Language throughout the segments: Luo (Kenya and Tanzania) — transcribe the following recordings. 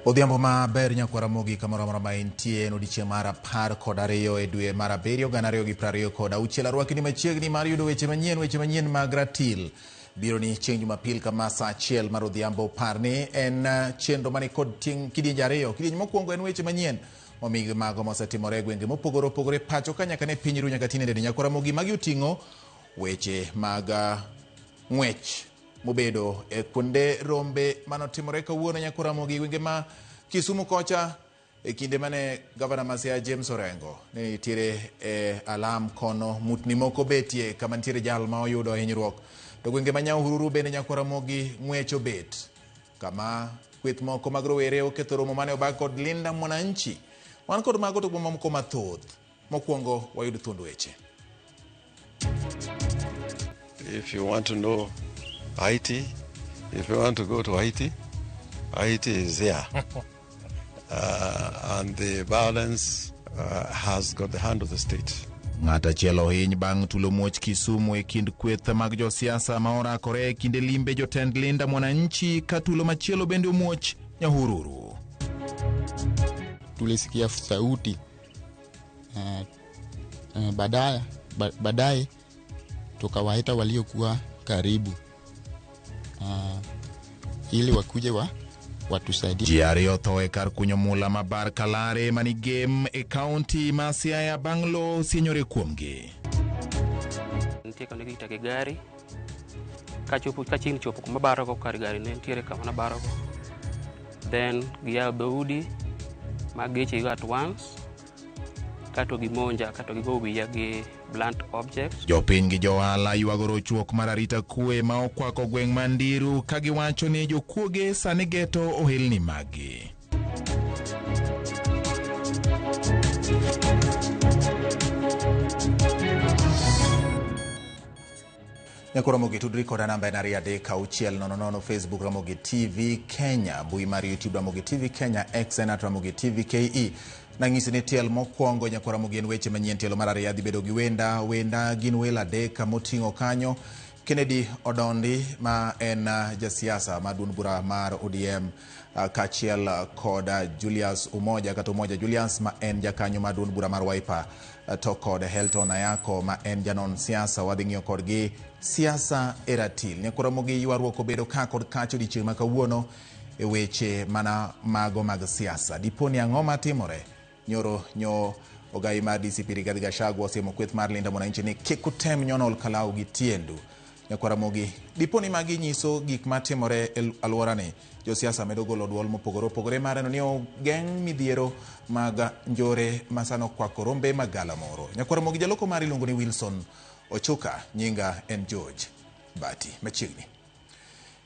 Odhiambo maber nyakwar Ramogi kamoro amora ma intie en odiechieng' mar 12 e dwe mar 7 2026. Arwakni machiegni mar yudo weche manyien, weche manyien mag ratil biro ni chieng' Jumapil kama saa 1 mar odhiambo. Par ni en chenro mani kod ting' kidienje ariyo. Kidieny mokwongo en weche manyien momigi mago mosetimore e gwenge mopogore opogore pacho ka nyaka ne piny ru nyaka tinende. Nyakwar Ramogi magi oting'o weche mag ng'wech mobedo e kuonde rombe manotimore kawuono nyakwar Ramogi gwenge ma Kisumu kocha e kinde mane gavana ma Siaya James Orengo ne nitiere e alam kono mutni moko betie kama nitiere jal ma oyudo hinyruok. To gwenge ma Nyahururu bende nyakwar Ramogi ng'wech obet kama kweth moko mag rowere oketho romo mane obag kod Linda Mwananchi. Wan kod mago to mamoko mathoth. Mokwongo wayud thuond weche. If you want to know IT, if you want to go to IT, IT is here. And the violence has got the hand of the state. Ng'at achiel ohiny bang' tulo muoch Kisumu e kind kweth mag josiasa ma orakore e kinde limbe jotend Linda Mwananchi ka tulo machielo bende omuoch Nyahururu. Tulisikia sauti baadaye tukawaita waliokuwa karibu ili wakuje watusaidie. Ji ariyo otho e kar kunyo mula ma Bar Kalare mani Gem e kaunti ma Siaya bang' lowo sienyore kuomgi. Nitie kama ne giita gi gari kachopo kachiegni chopo kuma barogo kar gari ne nitiere kama nabarogo, then giyawo dhoudi mag geche go at once kato gimonja kato gigo wiya gi blunt objects. Jopiny gi johala ywago rochruok mar arita kwe ma okwako gweng' ma Ndiru ka giwacho ni jokuoge sani geto ohelni maggi. Nyako Ramogi tudri koda namba en 23600, Facebook Ramogi TV Kenya, mbui mar YouTube Ramogi TV Kenya, X en at Ramogi TV KE. Nang'isi ni tiel mokwongo Nyako Ramogi en weche manyien, tielo mar ariyo adhi bedo gi wenda, wenda gin welo adek moting'o kanyo Kennedy Odondi ma en jasiasa ma duond bura mar ODM kaachiel kod Julius Umoja kata Umoja Julius ma en jakanyo mar duond bura mar Wiper to kod Helton Ayako ma en janon siasa. Wadhi ng'iyo kodgi siasa e ratil. Nyakwar Ramogi ywaruok obedo ka kod kacha odiechieng' ma kawuono e weche mana mago mag siasa. Dipo ni ang'o matimore? Nyoro nyo ogai mar DCP Rigathi Gachagua osiemo kweth mar Linda Mwananchi ni kik utem nyono olkalau gi tiendu. Nyakwar Ramogi, dipo ni magi nyiso gik matimore e alworani. Josiasa medo golo duol mopogore opogore mar neno ni ogeng' midhiero mag njore ma sani okwako rombe mag galamoro. Nyakwar Ramogi jaloko mari iluongo ni Wilson Ochuka, nyinga en George Bati. Machiegni.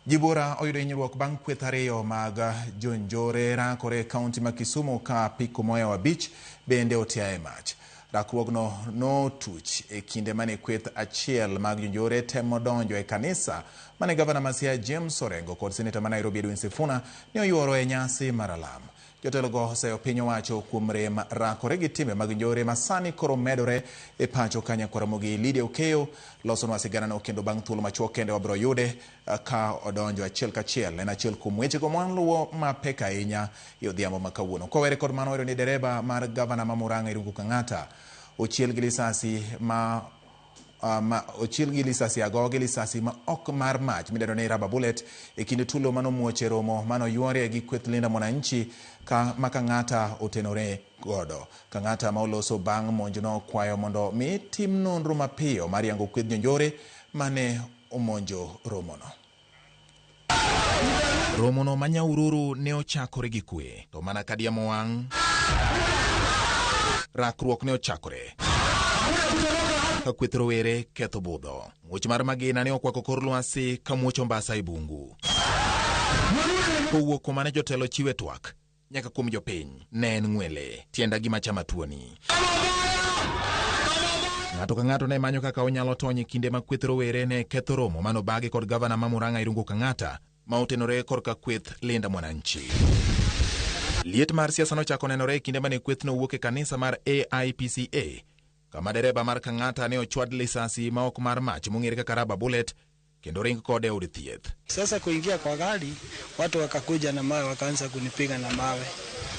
Ji buora oyudo hinyruok bang' kweth ariyo mag jonjore rakore e kaunti ma Kisumu ka apiko moyawo 5 bende otiaye mach. Rakruogno notuch e kinde mane kweth achiel mag jonjore temo donjo e kanisa mane gavana ma Siaya James Orengo kod seneta ma Nairobi Edwin Sifuna ne oyuoro e nyasi mar alam. Jotelogo oseyo piny owacho kuom rem rakore gi timbe mag njore ma sani koro medore e pacho ka Nyakwar Ramogi Lydia Okeyo losonwa siganano kendo bang' thuolo machuok kende wabiro yude ka odonjo achiel kachiel. En achiel kuom wechego mwaluwo mapek ahinya e odhiambo ma kawuono. Kowere kod mano, wayudo ni dereba mar gavana ma Murang'a Irungu Kang'ata ochiel gi lisasi ma ochiel gi lisasi ago gi lisasi ma ok mar mach midendo ni rubber bullet e kinde tulo manomuoch e romo manoyuorie gi kweth Linda Mwananchi ka ma Kang'ata otenore godo. Kang'ata ma oloso bang' monjno kwayo mondo mi tim nonro mapiyo mar yango kweth jonjore mane omonjo romono. Romono ma Nyahururu ne ochakore gi kwe, to mana ka diemo wang', rakruok ne ochakore ka kweth rowere ketho budho. Muoch mar magina ne okwako kor lwasi ka muoch ombasa e bungu. Kowuok kuma ne jotelo chiwe twak nyaka kuom jopiny, ne en ng'wele, tienda gima chama tuoni. Ng'ato ka ng'ato ne manyo kaka onyalo tony e kinde ma kweth rowere ne ketho romo mano bagi kod gavana ma Murang'a Irungu Kang'ata ma otenore korka kweth Linda Mwananchi. Liet mar siasa nochako nenore e kinde mane kwethno wuok e kanisa mar AIPCA kama dereba mar Kang'ata ne ochwad lisasi ma ok mar mach mong'ere kaka rubber bullet. kendo ring kode e od thieth. Sasa kuingia kwa gari, watu wakakuja na mawe, wakaanza kunipiga na mawe.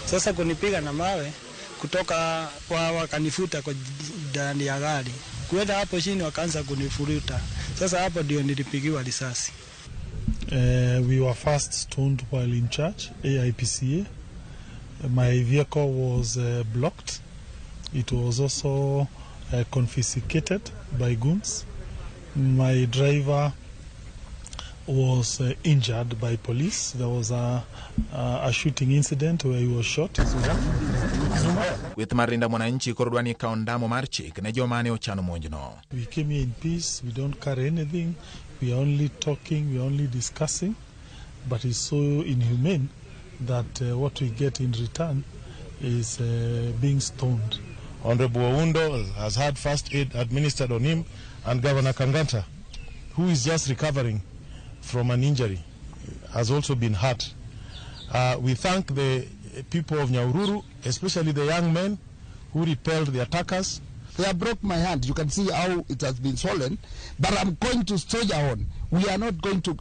Sasa kunipiga na mawe kutoka kwa wakanifuta kwa ndani ya gari, kuenda hapo chini wakaanza kunifuruta. Sasa hapo ndio nilipigiwa risasi. We were first stoned while in church, AIPCA. My vehicle was blocked. It was also confiscated by goons. My driver was injured by police. There was a shooting incident where he was shot as well. Kweth mar Linda Mwananchi koro dwa ni kawo ndamo mar chik ne joma ne ochano monjno. We came here in peace. We don't carry anything. We are only talking. We are only discussing. But it's so inhumane that what we get in return is being stoned. Honorable Oundo has had first aid administered on him, and Governor Kangata, who is just recovering from an injury, has also been hurt. We thank the people of Nyahururu, especially the young men who repelled the attackers. They have broke my hand. You can see how it has been swollen. But I'm going to soldier on. We are not going to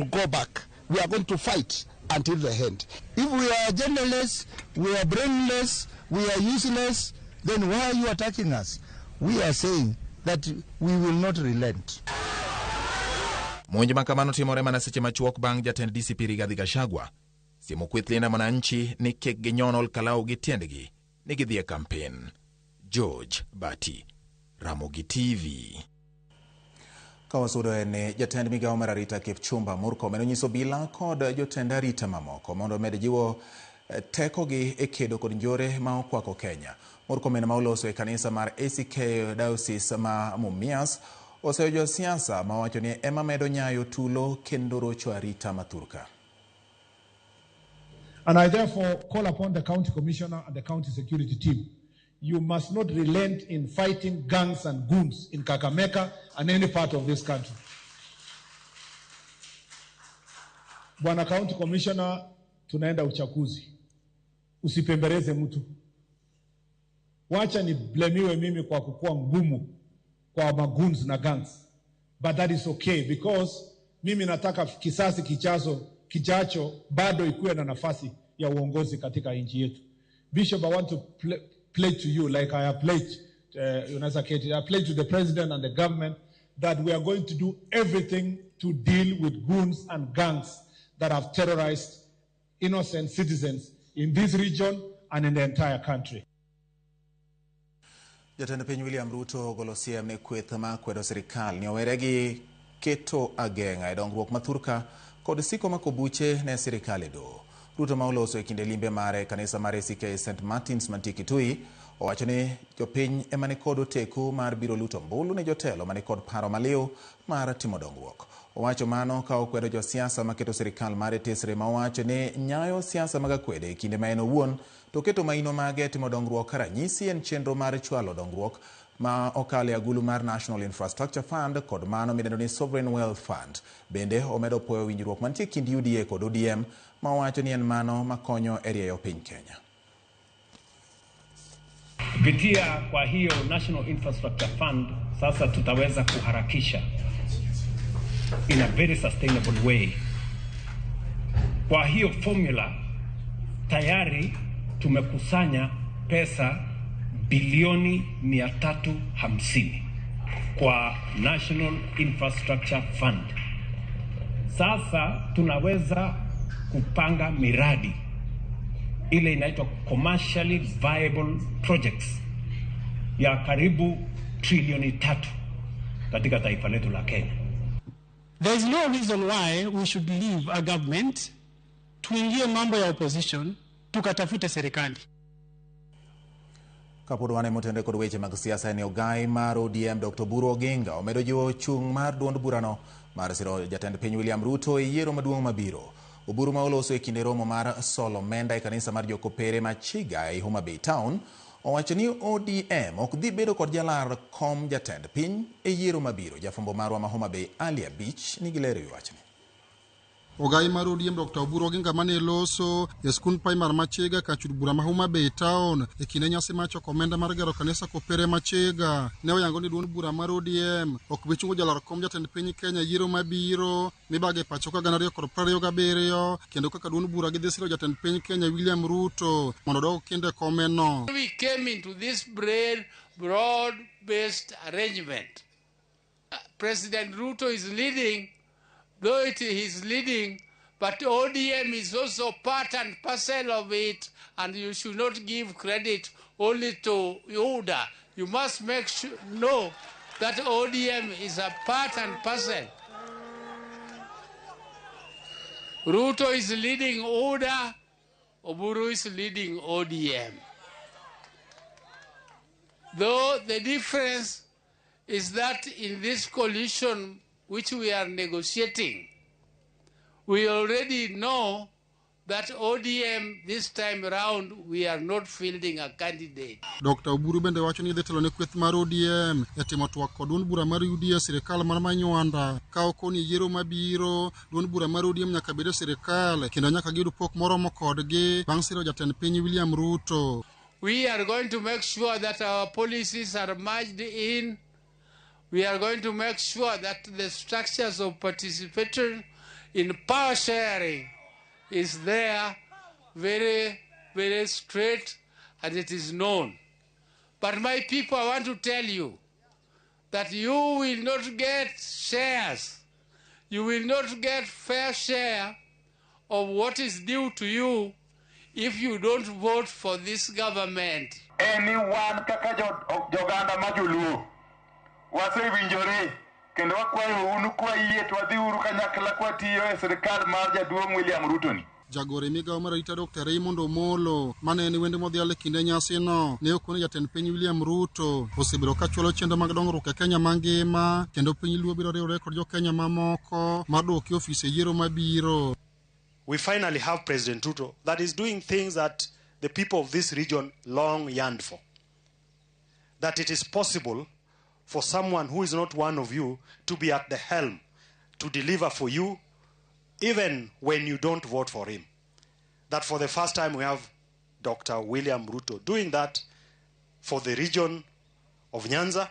go back. We are going to fight until the end. If we are genderless, we are brainless, we are useless, then why are you attacking us? We are saying that we will not relent. Monj ma kamano timore mana seche machuok bang' jatend DCP Rigathi Gachagua siemo kweth Linda Mwananchi ni kik ginyon ol kalau gi tiendgi ni gidhi e kampen. George Bati, Ramogi TV. Ka wasudo en ni jatend migawo mar arita Kipchumba Murkomen onyiso obila kod jotend arita mamoko mondo omed jiwo tekogi e kedo kod njore ma okwako Kenya. Murkomen ma oloso e kanisa mar ACK Diocese ma Mumias oseyo josiasa ma wacho ni ema medo nyayo tulo kendo rocho arita mathurka. And I therefore call upon the county commissioner and the county security team. You must not relent in fighting gangs and goons in Kakamega and any part of this country. Bwana County Commissioner, tunaenda uchaguzi. Usipembeleze mtu. Wacha ni blemiwe mimi kwa kukua ngumu kwa magoons na gangs. But that is okay because mimi nataka kisasi kijacho bado ikuwe na nafasi ya uongozi katika nchi yetu. Bishop, I want to pledge to you like I have pledged, I pledge to the president and the government that we are going to do everything to deal with goons and gangs that have terrorized innocent citizens in this region and in the entire country. Jatend piny William Ruto ogolo siem ne kweth ma kwedo sirikal ni owere gi keto ageng'a e dongruok mathurka kod siko mako buche ne sirikal e doho. Ruto ma oloso e kinde limbe mare e kanisa mar ACK St Martins mantie Kitui owacho ni jopiny ema nikod oteku mar biro luto ombulu ne jotelo manikod paro maliw mar timo dongruok. Owacho mano ka okwedo josiasa maketo sirikal mare tesre ma owacho ni nyayo siasa mag akwede e kinde ma en owuon to keto maino mage timo dongruok ka ranyisi en chenro mar chwalo dongruok ma okalo e agulu mar National Infrastructure Fund kod mano midendo ni Sovereign Wealth Fund. Bende omedo puoyo winjruok mantie kind UDA kod ODM ma owacho ni en mano makonyo e rieyo piny Kenya. Kupitia kwa hiyo National Infrastructure Fund sasa tutaweza kuharakisha in a very sustainable way. Kwa hiyo formula tayari tumekusanya pesa bilioni 350 kwa National Infrastructure Fund. Sasa tunaweza kupanga miradi ile inaitwa commercially viable projects ya karibu trilioni 3 katika taifa letu la Kenya. There is no reason why we should leave a government tuingie mambo ya opposition tukatafute serikali. Kapod wane motenore kod weche mag siasa en ogai mar ODM Dr. Oburu Oginga omedo jiwo chung' mar duond burano mar siro jatend piny William Ruto e yiero maduong' mabiro. Oburu ma oloso e kinde romo mar solo omenda e kanisa mar Jokopere Machiga ei Homa Bay Town owacho ni ODM ok dhi bedo kod jalar kom jatend piny e yiero mabiro. Jafwambo marwa ma Homa Bay Ali Abich nigi ler e wi wachni. Ogai mar ODM Dr. Oburu Oginga mane loso e skund primar Machiga kar chud bura ma Homa Bay town e kinde nyasi mar choko omenda mar gero kanisa Kopere Machiga ne oyango ni duond bura mar ODM ok bi chungo jalar kom jatend piny Kenya yiero mabiro mibago e pacho ka 2027 kendo kaka duond bura gidhi siro jatend piny Kenya William Ruto mondo odog kinde komeno. We came into this broad-based arrangement. President Ruto is leading, though it is leading, but ODM is also part and parcel of it, and you should not give credit only to UDA. You must make sure know that ODM is a part and parcel. Ruto is leading UDA, Oburu is leading ODM. Though the difference is that in this coalition which we are negotiating, we already know that ODM this time round we are not fielding a candidate. Dr. Oburu bende wacho ni dhi telo ne kweth mar ODM e timo twak kod duond bura mar UDA sirikal mar Manywanda ka okoni yiero mabiro duond bura mar ODM nyaka bed e sirikal kendo nyaka giyud pok moromo kodgi bang' siro jatend piny William Ruto. We are going to make sure that our policies are merged in. We are going to make sure that the structures of participation in power sharing is there very, very straight, and it is known. But my people, I want to tell you that you will not get shares. You will not get fair share of what is due to you if you don't vote for this government. Anyone kaka joganda ma joluo wasewinjore kendo wakwayo unu kwayie to wadhiuru kanyakla kwatiyo e sirikal mar jaduong' William Ruto ni. Jagoro e migawo mar arita Dr. Raymond Omolo mane en wende modhial e kinde nyasino ne okone jatend piny William Ruto osebedo ka chwalo chenro mag dongruok e Kenya mangima kendo piny Luo biro riwore kod jo Kenya mamoko mar duoko e ofis e yiero mabiro. We finally have President Ruto that is doing things that the people of this region long yearned for. That it is possible for someone who is not one of you to be at the helm, to deliver for you, even when you don't vote for him. That for the first time we have Dr. William Ruto doing that for the region of Nyanza.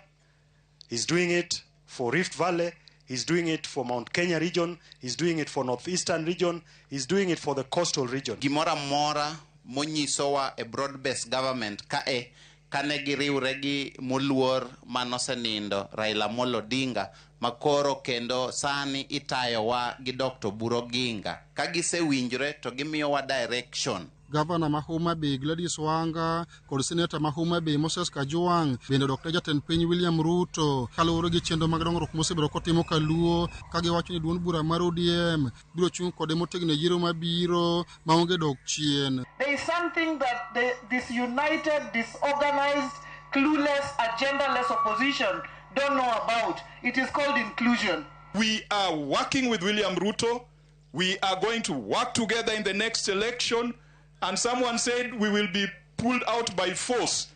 He's doing it for Rift Valley. He's doing it for Mount Kenya region. He's doing it for Northeastern region. He's doing it for the coastal region. Gimora mora monyisowa e broad-based government kae kane giriwre gi moluor manosenindo Raila Amolo Odinga makoro kendo sani itayowa gi Dr. Oburu Oginga. Ka gisewinjre to gimiyowa direction. Gavana ma Homa Bay Gladys Wanga kod seneta ma Homa Bay Moses Kajwang' bende odok ne jatend piny William Ruto kaluwore gi chenro mag dongruok mosebedo kotimo kaluo ka giwacho ni duond bura mar ODM biro chung' kode motegno e yiero mabiro maonge dok chien. There is something that the disunited, disorganized, clueless, agendaless opposition don't know about. It is called inclusion. We are working with William Ruto. We are going to work together in the next election. And someone said we will be pulled out by force.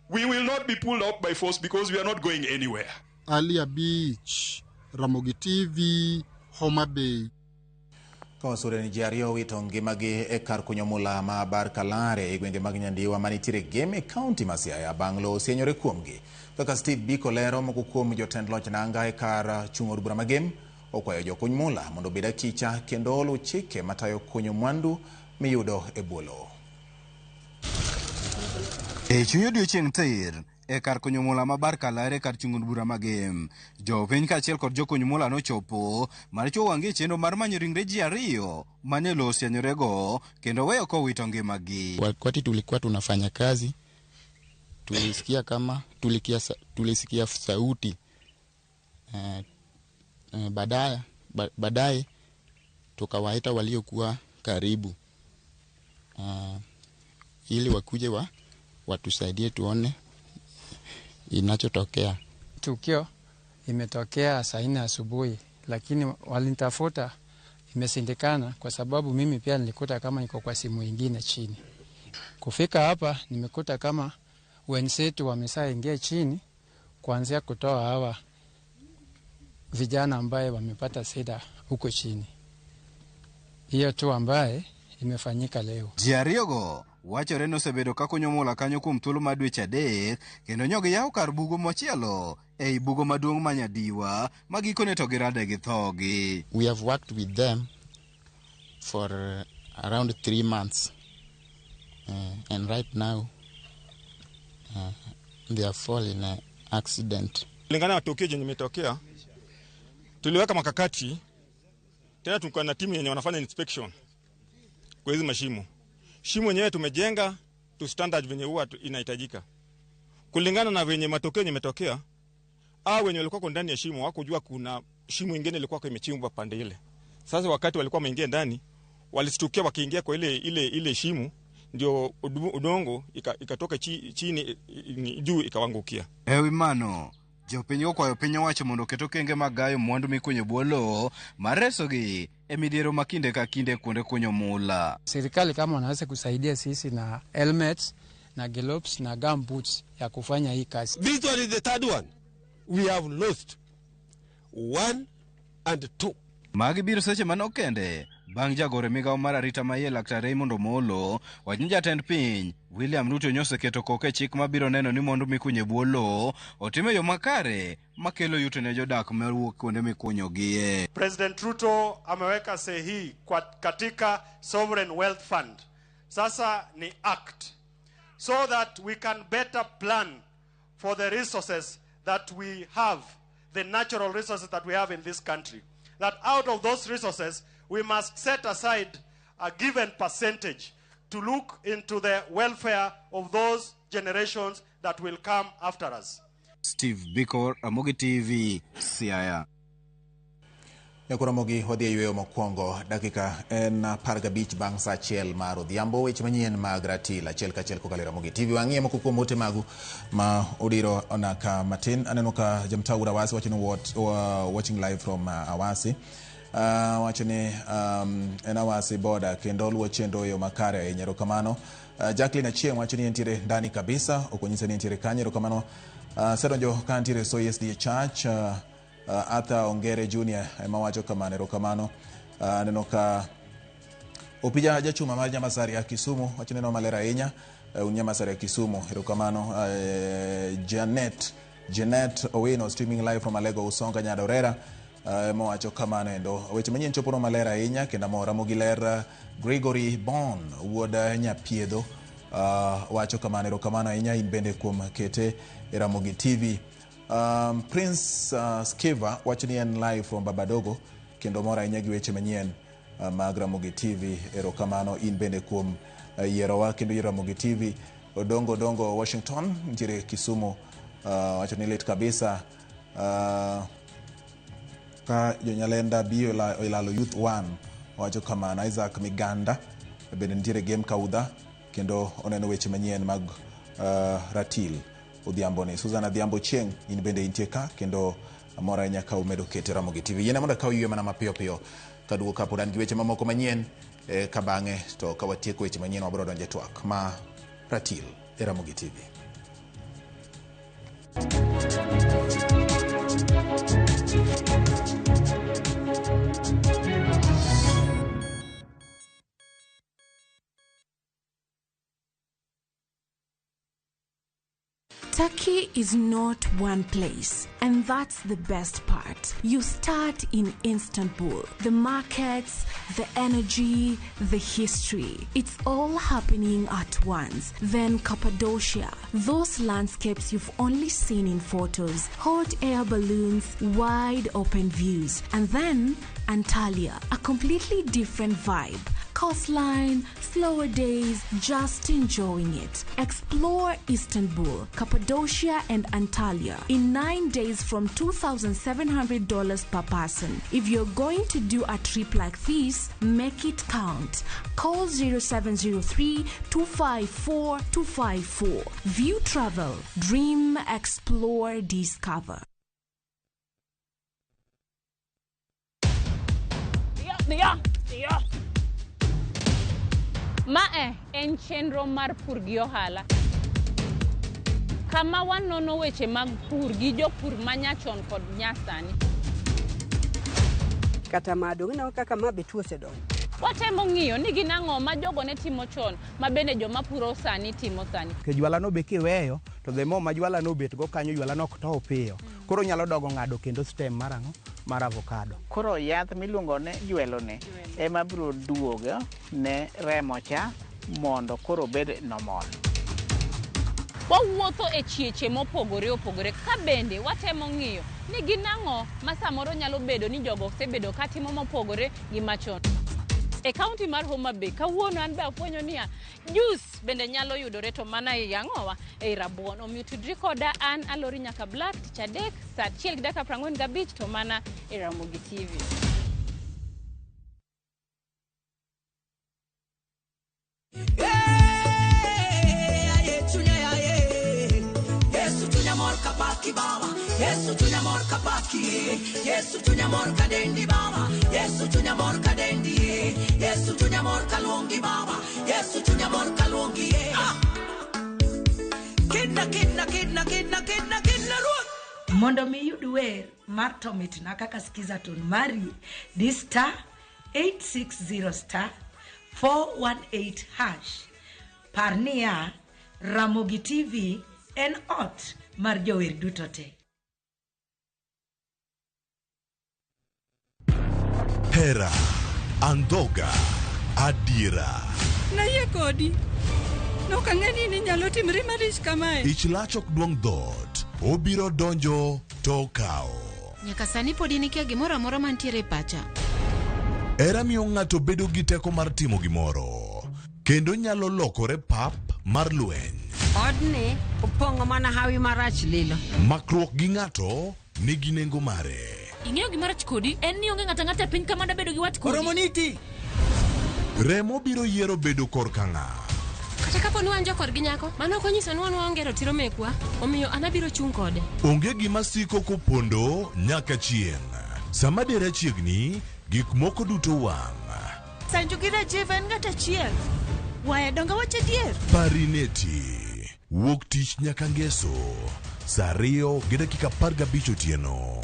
We will not be pulled out by force because we are not going anywhere. Alia Beach, Ramogi TV, Homa Bay. Kawasure ni ji ariyo owito ngimagi e kar kunyo mula ma Bar Kalare e gwenge mag Nyandiwa manitiere Gem e kaunti ma Siaya bang' lowo sienyore kuomgi. Kaka Steve Biko lero, moko kuom jotend loch nanga e kar chung' od bura ma Gem okwayo jokuny mula mondo obed akicha kendo oluw chike matayo kunyo mwandu miyudo e bwo lowo. E chuny odiochieng' tir e kar kunyo mula ma Bar Kalare kar chung' od bura ma Gem, jopiny kaachiel kod jokuny mula nochopo mar chwo wang'e chenro mar manyo ringre ji ariyo mane lowo osienyorego kendo weyo kowito ngimagi. Wakati tulikuwa tunafanya kazi tulisikia kama tulisikia sauti baadaye tukawaita waliokuwa karibu ili wakuje watusaidie tuone inachotokea. Tukio imetokea saa 4 asubuhi, lakini walinitafuta imesindikana kwa sababu mimi pia nilikuta kama niko kwa simu nyingine chini. Kufika hapa nimekuta kama wenzetu wameshaingia chini kuanzia kutoa hawa vijana ambaye wamepata shida huko chini. Hiyo tu ambaye imefanyika leo. Ji ariyogo wachore ni osebedo ka kunyo mula kanyo kuom thuolo mar dweche 3 kendo nyo giyawo kar bugo machielo ei bugo maduong' ma Nyadiwa ma gikone to girade gi thogi. We have worked with them for around 3 months, and right now they are fall in an accident. Kulingana na tukio jenye limetokea, tuliweka makakati tena, tulikuwa na timu yenye wanafanya inspection kwa hizi mashimo. Shimo yenyewe tumejenga to standard venye huwa inahitajika. Kulingana na venye matokeo yametokea, hao wenye walikuwa ndani ya shimo hawakujua kuna shimo nyingine ilikuwa imechimbwa pande ile. Sasa wakati walikuwa wameingia ndani, walistukia wakiingia kwa ile shimo, ndio udongo ikatoka chini juu ikawangukia. Ewi mano, jopiny okwayo piny owacho mondo oket okenge mag gayo mwandu mikunyo bwo lowo mar resogi e midhiero ma kinde ka kinde kuonde kunyo mula. Serikali kama wanaweza kusaidia sisi na helmets na gloves na gumboots ya kufanya hii kazi. This one is the third one. We have lost 1 and 2. Magi biro seche manok kende bang' jagoro e migawo mar arita maiye Laktar Raymond Omolo wacho ni jatend piny William Ruto nyoseketo koke e chik mabiro neno ni mwandu mikunyo e bwo lowo otim e yo makare makelo yuto ne jodak mawuok kuonde mikunyogie. President Ruto ameweka sahihi katika Sovereign Wealth Fund. Sasa ni act so that we can better plan for the resources that we have, the natural resources that we have in this country. That out of those resources, we must set aside a given percentage to look into the welfare of those generations that will come after us. Steve Biko, Ramogi TV, Siaya. Ramogi wadhi e yweyo mokwongo dakika en 15 bang' sa 1 mar odhiambo. Weche manyien mag ratil achiel kachiel kokalo e Ramogi TV. Wang'iye moko kuom ote magu ma odiro onaka matin. Aneno ka Jamtaura Awasi wacho ni watching live from Awasi. Wacho ni en Awasi boda kendo oluwo chenro yo makare ahinya. Erokamano. Jacqueline Achieng' wacho ni entiere ndani kabisa, ok onyisa ni entiere kanye. Erokamano. Sedonjo ka ntiere Soy SDA Church. Arthur Ongere Jr. ema wacho kamano. Erokamano. Aneno ka Opija Jachuma mar Nyamasari ya Kisumu wacho neno maler ahinya. Un Nyamasari ya Kisumu. Erokamano. Janet Owino streaming live from Alego Usonga Nyadorera ema wacho kamano endo. Weche manyien chopo maler ahinya kendo amor. Ramogi ler Gregory Bon wuod Nyapiedho wacho kamano. Erokamano ahinya in bende kuom kete e Ramogi TV. Prince Skiva wacho ni en live from Babadogo kendo mor ahinya gi weche manyien mag Ramogi TV. Erokamano in bende kuom yierowa kendo yiero Ramogi TV. Odongo Dongo Washington nitiere Kisumu wacho ni lit kabisa. Ka jonyalenda bi ilalo Youth 1 wacho kamano. Isaac Miganda bende nitiere game kaudha kendo oneno weche manyien mag ratil odhiambo ni. Susan Adhiambo Chieng' in bende intie ka kendo amor ahinya ka umedo kete Ramogi TV. Yiena mondo akaw yweyo mana mapiyo piyo kaduogo kapod an gi weche mamoko manyien ka bang'e to ka watieko weche manyien wabiro donjo e twak ma ratil e Ramogi TV. Turkey is not one place, and that's the best part. You start in Istanbul. The markets, the energy, the history. It's all happening at once. Then Cappadocia, those landscapes you've only seen in photos, hot air balloons, wide open views. And then Antalya, a completely different vibe. Coastline, slower days, just enjoying it. Explore Istanbul, Cappadocia and Antalya in 9 days from $2,700 per person. If you're going to do a trip like this, make it count. Call 0703 254 254. View Travel. Dream, explore, discover. Mae en chenro mar pur gi ohala. Kama wanono weche mag pur gi jopur manyachon kod nyasani. Kata ma dong' ineno kaka ma be tuo osedonjo. Watemo ng'iyo ni gin ang'o ma jogo ne timo chon ma bende joma puro sani timo sani. Ke jwala no be kiweyo to the more ma jwala no obet go kanyo jwala no ok tow piyo. Koro nyalo dogo ng'ado kendo stem mar ang'o? Mar avocado. Koro yath miluongo ni jwelo ni ema biro duogo ne remo cha mondo koro obed normal. Wawuotho e chieche mopogore opogore ka bende watemo ng'iyo ni gin ang'o ma samoro nyalo bedo ni jogo osebedo ka timo mopogore gi machon. E kaunti mar Homa Bay, kawuono an be afwenyo niya, juice bende nyalo yudore to mana ei ang'owa, ei rabuon. Omiyo tudri koda an Alori Nyaka Black tich adek saa achiel gi dakika 45 to mana e Ramogi TV. Yesu chunya mor kapaki baba Yesu chunya mor kapaki Yesu chunya mor kadendi baba Yesu chunya mor kadendi Yesu chunya mor kaluongi baba Yesu chunya mor kaluongi ah. Kidna kidna kidna kidna kidna kidna ruoth. Mondo mi iyud wer mar to mitna kaka skiza tone mari di star 860 star 418 hash. Par niya, Ramogi TV en ot mar jower duto te. Hera, andhoga, adiera. Nayie kodi. Nok ang'e ni inyalo timri marich kamae. Ich lach ok duong' dhoot, obiro donjo to okawo. Nyaka sani podi nikia gimoro amora mantiere e pacha. Hera miyo ng'ato bedo gi teko mar timo gimoro, kendo nyalo lokore pap mar lweny. Odni opong'o mana hawi marach lilo. Makruok gi ng'ato nigi nengo mare. Ing'eyo gima rach kodi en ni onge ng'ato ang'ata e piny ka ma dabedo gi wat kodi. Oromo niti. Remo biro yiero bedo korka ng'a. Kata kapo ni wan jokorgi nyako, mano ok onyiso ni wan waonge ratiro mekwa, omiyo an abiro chung' kode. Onge gima siko kopondo nyaka chieng'. Sama dera chiegni, gik moko duto wang'. Sanju gi Rajiv en ng'at achiel. Waya donge wacho adier? Parineti. Wuok tich nyaka ngeso. Saa 2:15 otieno.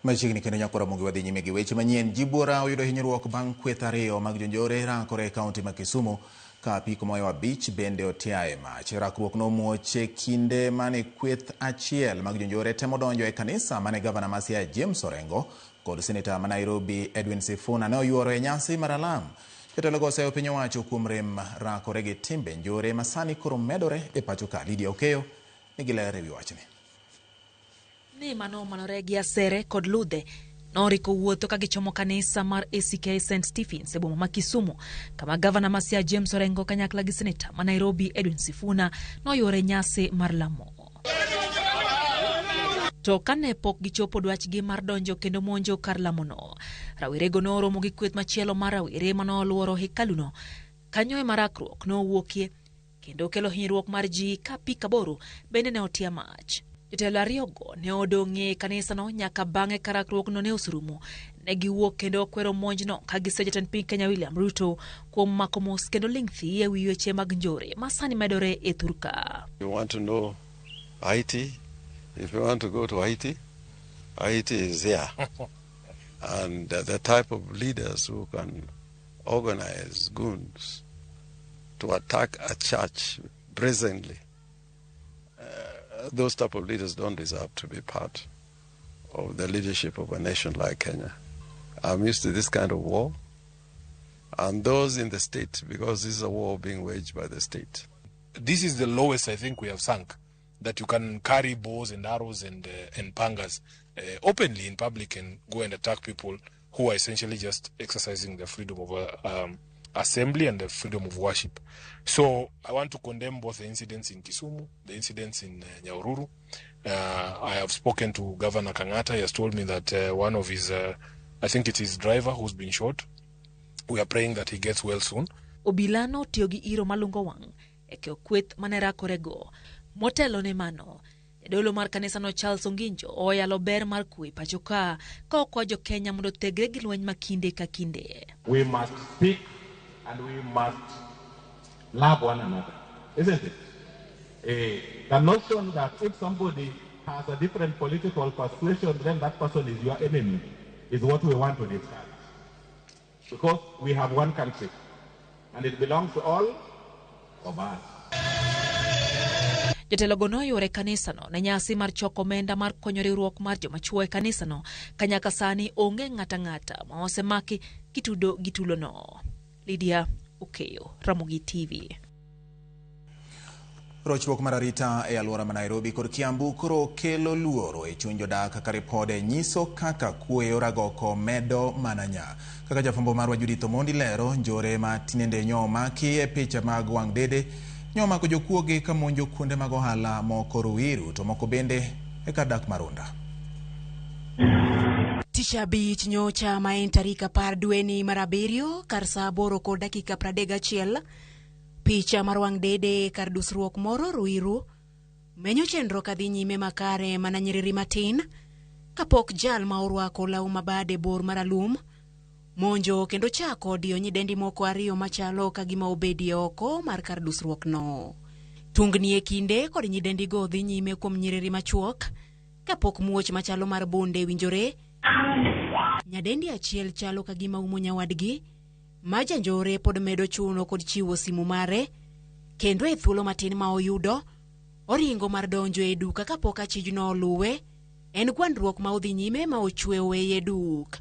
Machiegni kendo nyakora Ramogi wadhi nyime gi weche manyien. Ji buora oyudo hinyruok bang' kweth ariyo mag jonjore rakore e kaunti ma Kisumu ka apiko moyo 5 bende otiaye mach. Rakruok nomuoch e kinde mane kweth achiel mag jonjore temo donjo e kanisa mane gavana ma Siaya James Orengo kod seneta ma Nairobi Edwin Sifuna ne oyuoro e nyasi mar alam. Jotelo go oseyo piny owacho kuom rem rakore gi timbe njore ma sani koro medore e pacho ka. Lydia Okeyo nigi ler ewi wachni. Ni mano omanore gi asere kod ludhe noriko wuotho ka gichomo kanisa mar ACK St Stephens e boma ma Kisumu kama gavana ma Siaya James Orengo kanyakla gi seneta ma Nairobi Edwin Sifuna noyuore nyasi mar lamo. To kane pok gichopo dwachgi mar donjo kendo monjo kar lamono, rawerego noromo gi kweth machielo mar rawere manoluoro hekaluno. Kanyo ema rakruok nowuokie kendo kelo hinyruok mar ji ka apiko 8 bende ne otia mach. Jotelo ariyogo ne odong' e kanisano nyaka bang'e ka rakruokno ne oserumo. Ne giwuok kendo kwero monjno ka giseyo jatend piny Kenya William Ruto kuom mako mos kendo ling' thi e wi weche mag njore ma sani medore e thurka. You want to know Haiti? If you want to go to Haiti, Haiti is here. And the type of leaders who can organize goons to attack a church brazenly, those type of leaders don't deserve to be part of the leadership of a nation like Kenya. I'm used to this kind of war, and those in the state, because this is a war being waged by the state. This is the lowest I think we have sunk, that you can carry bows and arrows and pangas openly in public and go and attack people who are essentially just exercising their freedom of assembly and the freedom of worship. So I want to condemn both the incidents in Kisumu, the incidents in Nyahururu. I have spoken to Governor Kangata. He has told me that one of his, I think it is driver who's been shot. We are praying that he gets well soon. Obila notiyo gi iro malungo wang' e keyo kweth mane rakorego. Motelo ne mano, jadolo mar kanisano Charles Onginjo oyalo ber mar kwe pacho ka okwayo jo Kenya mondo othegre gi lweny ma kinde ka kinde. We must speak And we must love one another, isn't it? The notion that if somebody has a different political persuasion, then that person is your enemy, is what we want to discuss. Because we have one country, and it belongs to all of us. Jotelogo noyuore e kanisano ne nyasi mar choko omenda mar konyo riwruok mar joma chwo e kanisano ka nyaka sani onge ng'ata ang'ata ma osemaki kitudo gi tulono. Lydia Okeyo, Ramogi TV. Rochruok mar arita e alwora ma Nairobi kod Kiambu koro kelo luoro e chuny jodak kaka ripode nyiso kaka kuoyo ragoko medo mana nya. Kaka jafwambo marwa Judith Omondi lero, njore ma tinende nyo omaki e picha mag wang' dede nyo omako jokuoge ka monjo kuonde mag ohala moko Ruiru to moko bende e kar dak ma Runda. Tich abich nyocha ma en tarik 10 dweni mar abiriyo kar saa 8 kod dakika 31, picha mar wang' dede kar dusruok moro Ruiru menyo chenro kadhi nyime makare mana nyiriri matin kapok jal ma orwako law ma bade bor maralum monjo kendo chako diyo nyidendi moko ariyo machalo ka gima obedie oko mar kar dusruok no. Tungni e kinde kod nyidendigo dhi nyime kuom nyiriri machuok kapok muoch machalo mar bunde winjore. Nyadendi achiel chalo ka gima umo nyawadgi ma janjore pod medo chuno kod chiwo simu mare, kendo e thuolo matin ma oyudo oringo mar donjo e duka kapok achijno oluwe. En gwandruok ma odhi nyime ma ochwe oweye duk.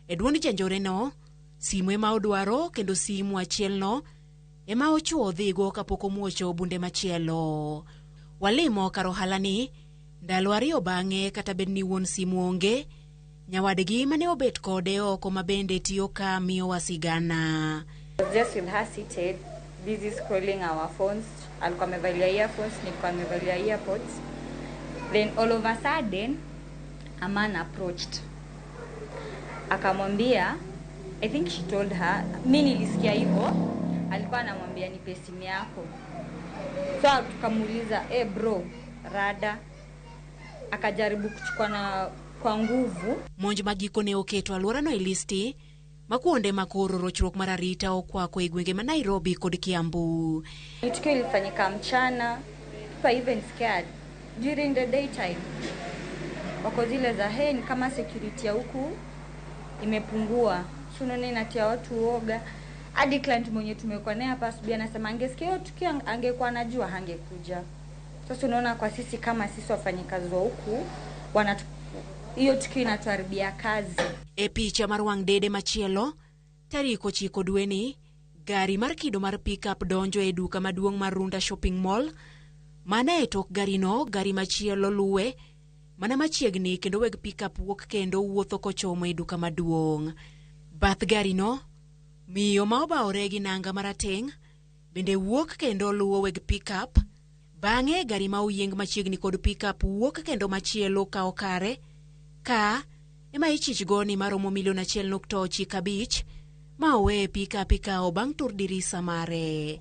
E duond janjore no, simu ema odwaro kendo simu achiel no ema ochuo odhigo kapok omuocho bunde machielo. Walimo kar ohala ni ndalo ariyo bang'e kata bed ni wuon simu onge, nyawadgi mane obet kode oko ma bende tiyo ka miyowa sigana. Just with her seated, busy scrolling our phones. Alikuwa amevalia earphones, nilikuwa nimevalia earpods. Then all of a sudden, a man approached. Akamwambia, I think she told her, mi nilisikia hivyo, alikuwa anamwambia nipe simu yako. So tukamuuliza, bro, rada. Akajaribu kuchukua na kwa nguvu. Monj mag giko ne oketo alworano e listi ma kuonde ma koro rochruok mar arita okwako e gwenge ma Nairobi kod Kiambu. Tukio ilifanyika mchana, people are even scared during the daytime. Wako zile za hey, ni kama security ya huku imepungua. So unaona inatia watu uoga. Hadi client mwenye tumekuwa naye hapa asubuhi anasema angesikia hiyo tukio angekuwa anajua hangekuja. Sasa unaona kwa sisi kama sisi wafanyikazi wa huku hiyo tukio inatuharibia kazi. E picha mar wang' dede machielo, tarik 9 dweni, gari mar kido mar pickup donjo e duka maduong' mar Runda Shopping Mall. Mana e tok garino, gari machielo luwe mana machiegni kendo weg pickup wuok kendo wuotho kochomo e duka maduong'. Bath garino, miyo ma obawore gi nanga marateng' bende wuok kendo luwo weg pickup. Bang'e gari ma oyieng machiegni kod pickup wuok kendo machielo kawo kare ka ema ichich go ni maromo milion 1.95 ma owe pickup ikawo bang' tur dirisa mare.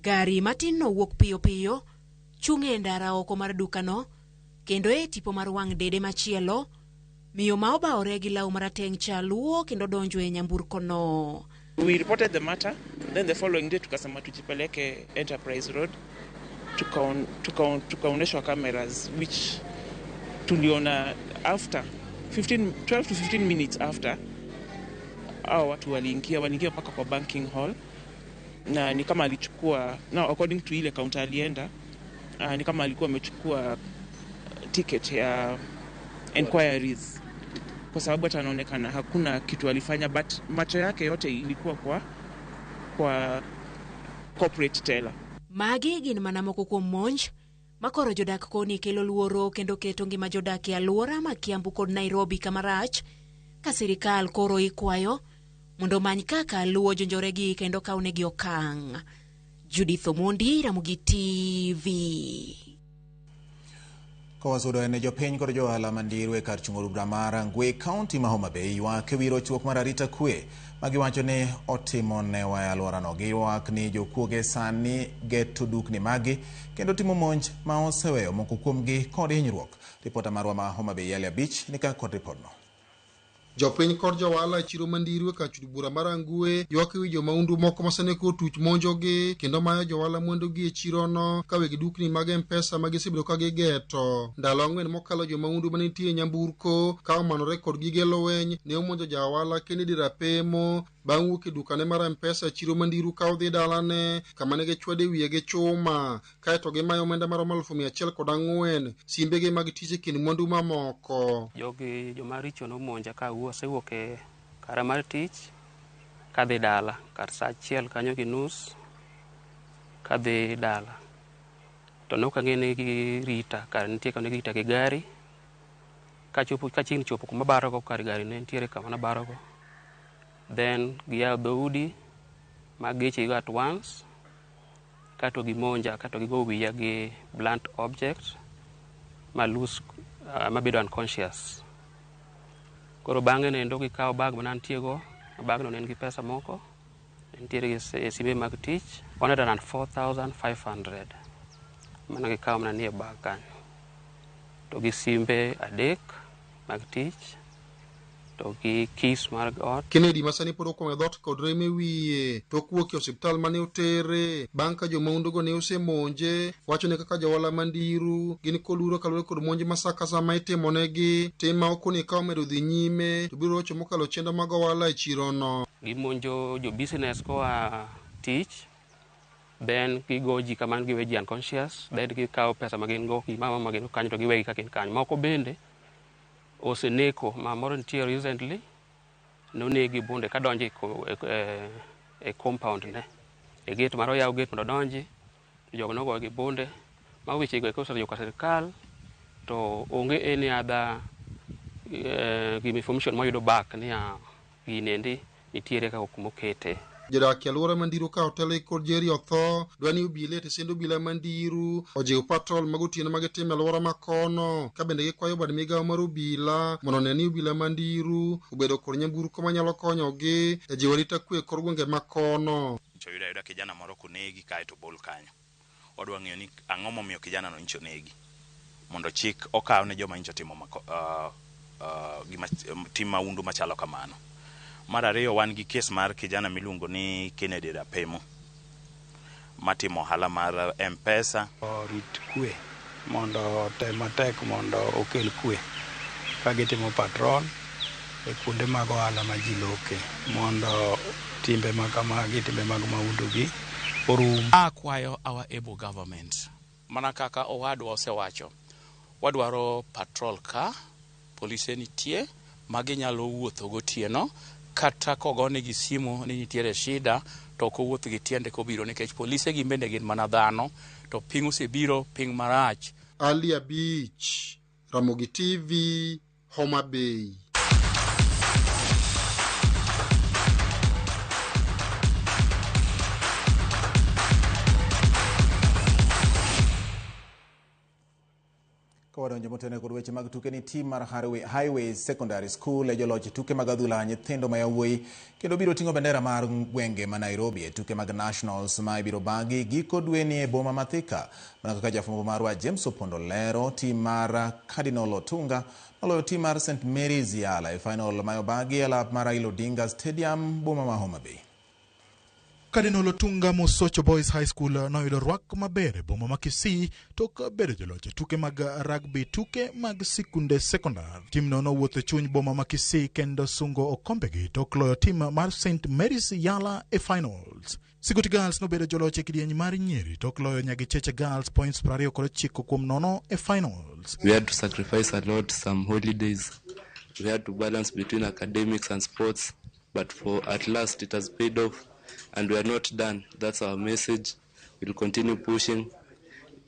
Gari matin no wuok piyo piyo, chung' e ndara oko mar dukano, kendo e tipo mar wang' dede machielo, miyo ma obawore gi law marateng' cha luwo kendo donjo e nyamburko no. We reported the matter, then the following day tukasema tujipeleke Enterprise Road, tukaonyeshwa cameras which tuliona after 12 to 15 minutes after hao watu waliingia mpaka kwa banking hall, na ni kama alichukua, now according to ile counter alienda, ni kama alikuwa amechukua ticket ya inquiries, kwa sababu hata anaonekana hakuna kitu alifanya, but macho yake yote ilikuwa kwa corporate teller. Magi gin mana moko kuom monj makoro jodak koni kelo luoro kendo keto ngima jodak e alwora ma Kiambu kod Nairobi kamarach, ka sirikal koro ikwayo mondo omany kaka luwo jonjoregi kendo kawnegi okang'. Judith Omondi, Ramogi TV. Kawasudo en jopiny kod johala mandiru e kar chung' od bura mar Rangwe, kaunti ma Homa Bay ywak ewi rochruok mar arita kwe ma giwacho ni otimo newa e alworano. Giywak ni jokuoge sani geto dukni maggi kendo timo monj ma oseweyo moko kuomgi kod hinyruok. Ripota marwa ma Homa Bay Yale Abich ni ka kod ripodno. Jopiny kod johala e chiro ma Ndiru e kar chud bura mar Rangwe ywak ewi jomaundu moko ma sani koro tuch monjogi kendo mayo johala mwandugi e chirono ka weg dukni mag M-Pesa ma gisebedo ka gigeto. Ndalo ang'wen mokalo jomaundu manitie e nyamburko ka omanore kod gige lweny ne omonjo ja ohala Kennedy Rapemo bang' wuok e dukane mar M-Pesa e chiro ma Ndiru ka odhi dalane kama ne gichwade wiye gi chuma kaeto gimayo omenda maromo 104,000, simbegi mag tich e kind mwandu mamoko. Jogi jomaricho nomonja ka asewuok e kara mar tich kadhi dala kar saa achiel kanyo gi nus kadhi dala. To ne ok ang'e ni girita, kar nitie kama ne girita gi gari. Kachopo kachiegni chopo kuma abarogo kar gari ne nitiere kama nabarogo. Then giyawo dhoudi mag geche go at once kato gimonja kato gigo wiya gi blunt object ma lose mabedo unconscious. Koro bang'e nendo gikawo bag mane antie go, bagno ne en gi pesa moko, ne nitiere gi simbe mag tich 104,500 mana gikawo mana nie bag kanyo. To gi simbe 3 mag tich, to gi keys mar ot. Kennedy ma sani pod okwamo e dhoot kod rem e wiye tok wuok e osiptal mane otere bang' ka jomaundugo ne osemonje, wacho ni kaka johala ma Ndiru gin kod luoro kaluwore kod monj ma sa ka sa ma itimonegi, tim ma okoni ka omedo dhi nyime to biro rocho mokalo chenro mag ohala e chirono. Gimonjo jo business koa tich, then gigo ji kamano giwe ji unconscious, then gikawo pesa ma gin go, gimama ma gin go kanyo to giwegi ka gin kanyo. Moko bende oseneko, ma moro nitie recently, nonegi bunde kadonjo e compound ne. E gate mar oyaw gate mondo odonji, jogo nogoye gi bunde. Ma weche go eko osedhi ka sirikal, to onge any other information mwayudo back niya gini endi nitiere kaka kumokete. Jodak e alwora ma Ndiru ka otelgi kod Jerry Otho dwa ni obila e tesend obila ma Ndiru ojiw patrol mag otieno ma gitimo e alwora ma kono, ka bende gikwayo bad migawo mar obila mondo one ni obila ma Ndiru obedo kod nyamburko manyalo konyogi e jiwo arita kwe e kor gwenge ma kono. Nyicha oyudo ayuda kijana moro konegi kae to obol kanyo. Wadwa ng'eyo ni ang'o momiyo kijana no nyicha onegi. Mondo chik okaw ne joma nyicha otimo gima tim maundu machalo kamano. Mar ariyo, wan gi kes mar kijana miluongo ni Kennedy Rapemo matimo ohala mar M-Pesa. Orit kwe mondo otem matek mondo okel kwe ka gitimo patrol e kuonde mag ohala ma ji loke mondo timbe ma kamagi, timbe mag maundu gi orum. Akwayo our able government mana kaka owadwa osewacho, wadwaro patrol ka polise nitie ma ginyalo wuotho gotieno kata kogonegi simu ni nitiere shida to ok owuoth gi tiende kobiro nikech polise gin bende gin mana dhano to piny osebiro piny marach. Ali Abich, Ramogi TV, Homa Bay. Kawadonjo motene kod weche mag tuke ni tim mar Highways Secondary School e joloch tuke mag adhula nyithindo ma yawuoyi kendo biro ting'o bendera mar gwenge ma Nairobi e tuke mag Nationals ma ibiro bagi giko dweni e boma ma Thika. Mana kaka jafwambo marwa James Opondo lero, tim mar Cardinal Otunga noloyo tim mar St Mary's Yala e final ma obagi e lap mar Raila Odinga Stadium boma ma Homa Bay. Cardinal Otunga Mosocho Boys High School noyudo rwak maber e boma ma Kisii tok bedo joloch e tuke mag rugby, tuke mag sikunde sekondar. Timno nowuotho e chuny boma ma Kisii kendo sungo okombegi tok loyo tim mar St Mary's Yala e finals. Sigoti Girls nobedo joloch e kidieny mar nyiri tok loyo Nyagicheche Girls points 29-0 e finals. We had to sacrifice a lot, some holidays. We had to balance between academics and sports, but for at last it has paid off. And we are not done. That's our message. We'll continue pushing.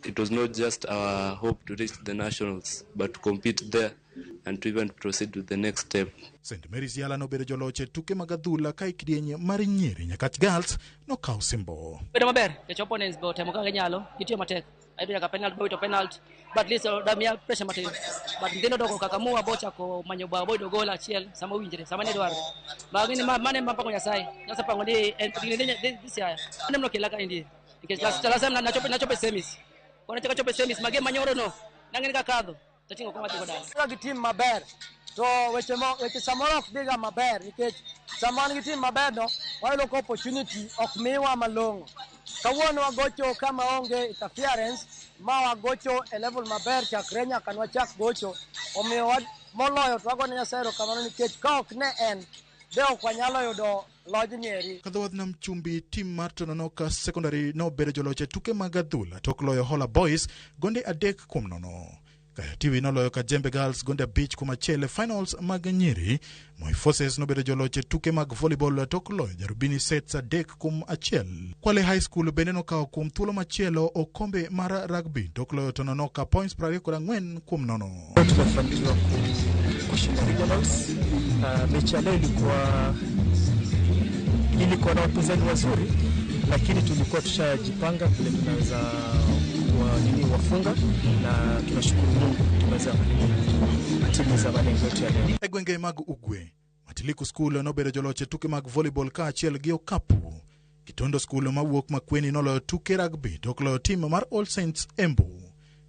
It was not just our hope to reach the nationals, but to compete there and to even proceed with the next step. St Mary's Yala nobedo joloch e tuke mag adhula ka e kidieny mar nyiri Nyakach Girls nokawo simbo. Bedo maber, nikech opponents be otemo kaka ginyalo, gitiyo matek. Ayudo nyaka penalty, boyudo penalty, but at least damiya pressure matin. But nyithindo doko kaka mua bochako manyo bao boyudo goal achiel sama owinjre, sama ne dwarore. Magi ni mane mapango Nyasaye. Nyasaye pango ni en dhi Siaya. Mane nokela ka indie. Nikech last time nachopo e semis. Koro nachako chopo e semis, mage manyoro no. Nang'e ni kakadho, tating'o koma adhi go dala. Ka gitim maber, To weche mo weche samoro ok dhiga maber nikech sama wan gi tim maber no wayudo ka opportunity ok miwa malong'o. Kawuono wagocho kama onge interference ma wagocho e level maber chakre nyaka nwachak gocho. Omiyo moloyo to wagone Nyasaye erokamano nikech ka ok ne en de ok wanyalo yudo lojni eri. Kadho wadh nam chumbi tim mar Tononoka Secondary nobedo joloch e tuke mag adhula tok loyo Hola Boys gonde 3-0. Kaya TV noloyo Kajembe Girls gonde 5-1 e finals mag nyiri. Moi Forces nobedo joloch e tuke mag volleyball tok loyo Jarubini sets 3-1. Kwale High School bende nokawo kuom thuolo machielo okombe mar rugby tok loyo Tononoka points 24-0. Tumefanikiwa kushinda regionals. Mechi ya leo ilikuwa na wapinzani wazuri, lakini tulikuwa tushajipanga vile tunaweza wafunga, na tunashukuru Mungu tumeweza kutimiza malengo yetu ya leo. E gwenge mag Ugwe, Matiliku School nobedo joloch e tuke mag volleyball kaachiel gi okapu. Kitondo School mawuok Makueni noloyo tuke rugby tok loyo tim mar All Saints Embu.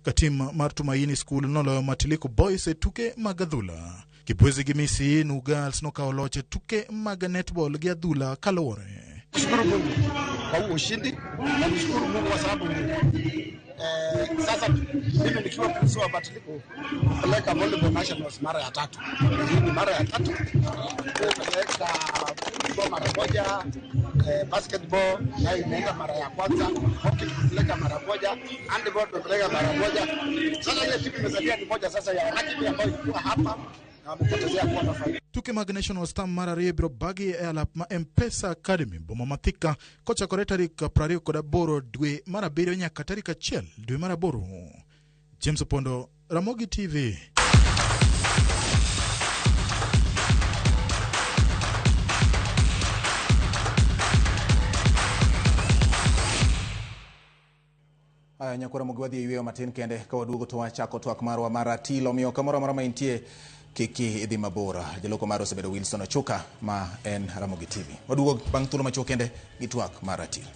Ka tim mar Tumaini School noloyo Matiliku Boys e tuke mag adhula. Kibwezi gi Misi Nu Girls nokawo loch e tuke mag netball gi adhula kaluwore. Shukuru Mungu kwa huo ushindi na nishukuru Mungu kwa sababu sasa mimi nikiwa principal wa Matiliku kupeleka volleyball nationals mara ya tatu. Hii ni mara ya tatu. Kupeleka football mara moja, basketball nayo imeenda mara ya kwanza, hockey tumepeleka mara moja, handball tumepeleka mara moja. Sasa ile timu imesalia ni moja sasa ya rugby ambayo ilikuwa hapa na wamepotezea quarter final. Tuke mag National Star mar ariyo ibiro bagi e alap ma M-Pesa Academy boma ma Thika kochakore tarik 28 dwe mar 7 nyaka tarik 1 dwe mar 8. James Opondo, Ramogi TV. Aya, nyakwa Ramogi wadhi e yweyo matin kende ka waduogo to wachako twak marwa mar ratilo. Omiyo kamoro amora ma intie kiki idhi mabor. Jaloko mar osebedo Wilson Ochuka ma en Ramogi TV. Waduogo bang' thuolo machuok kende gi twak mar ratilo.